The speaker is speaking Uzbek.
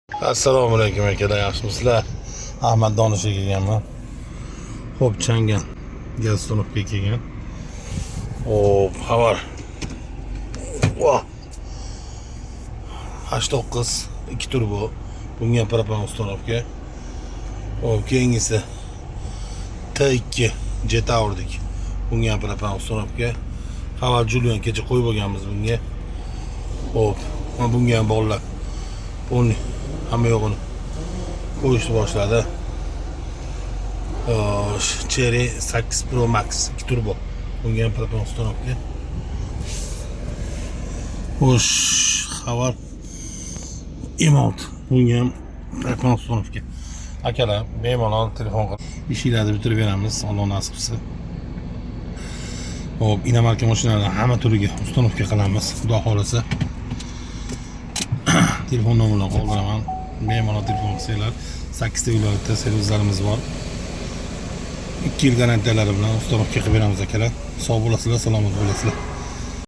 Assalomu alaykum, akalar, yaxshimisizlar? Ahmad Donishga kelganman. Xo'p, Changan gaz установка kelgan. Xo'p, xabar. Voh. H9 2 turbo. Bunga propan установка. Xo'p, keyingisi T2 Jetourdik. Bunga ham propan установка. Haval Jolion kecha qo'yib olganmiz bunga. Xo'p, mana bunga ham bolalar полный hamma yo'g'ini qo'yishni boshladi. Xo'sh, Chery 8 Pro Max 2 turbo. Bunga ham propan установка. Xo'sh, Haval M6. Bunga ham propan установка. Akalar, bemalol telefon qilib ishinglarni bitirib beramiz, Alloh nasib qilsa. Xo'p, иномарка mashinalarni hamma turiga установка qilamiz, Xudo xohlasa. Telefon nomerlarini qoldiraman. Bemalol telefon qilsanglar, 8 ta viloyatda servislarimiz bor. 2 yil garantiyalari bilan установка qilib beramiz, akalar. Sog' bo'lasizlar, salomat bo'lasizlar.